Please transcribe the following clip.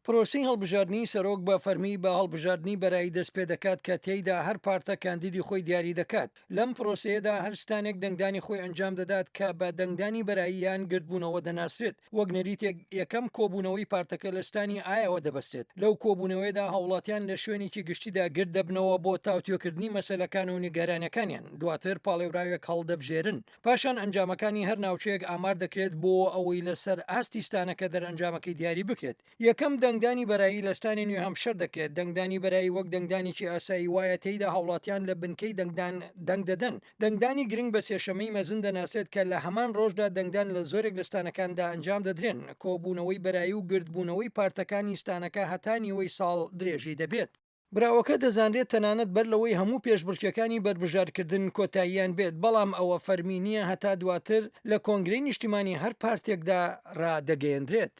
پرۆسەی هەڵبژاردنی سەرۆک بە فەرمی بە هەڵبژاردنی بەرایی دەست پێدەکات کە تێیدا هەر پارتە کاندیدی خۆی دیاری دەکات. لەم پرۆسەیەدا هەر ستانێک دەنگدانی خۆی ئەنجام دەدات کە بە دەنگدانی بەرایی یان گردبوونەوە دەناسرێت. وەک نەریتێک یەکەم کۆبوونەوەی پارتەکە لە ستانی ئایەوە دەبەسترێت. لەو کۆبوونەوەیەدا هاوڵاتیان لە شوێنێکی گشتیدا گرد دەبنەوە بۆ تاوتوێکردنی مەسەلەکان و نیگەرانیەکانیان، دواتر پاڵێوراوێک هەڵدەبژێرن. پاشان ئەنجامەکانی هەر ناوچەیەک ئامار دەکرێت بۆ ئەوەی لەسەر ئاستی ستانەکە دەرئەنجامەکەی دیاری بکرێت. یەکەم دەنگدانی بەرایی لە ستانی نیوهامپشەر دەکرێت، دەنگدانی بەرایی وەک دەنگدانێکی ئاسایی وایە تێیدا هاوڵاتیان لە بنکەی دەنگدان دەنگ دەدەن. دەنگدانی گرنگ بە سێشەممەی مەزن دەناسرێت کە لە هەمان ڕۆژدا دەنگدان لە زۆرێک لە ستانەکاندا ئەنجام دەدرێن. کۆبوونەوەی بەرایی و گردبوونەوەی پارتەکانی ستانەکە هەتا نیوەی ساڵ درێژەی دەبێت. براوەکە دەزانرێت تەنانەت بەر لەوەی هەموو پێشبڕکێکانی بەربژارکردن کۆتاییان بێت، بەڵام ئەوە فەرمی نییە هەتا دواتر لە کۆنگرەی نیشتیمانی هەر پارتێکدا رادەگەیەندرێت.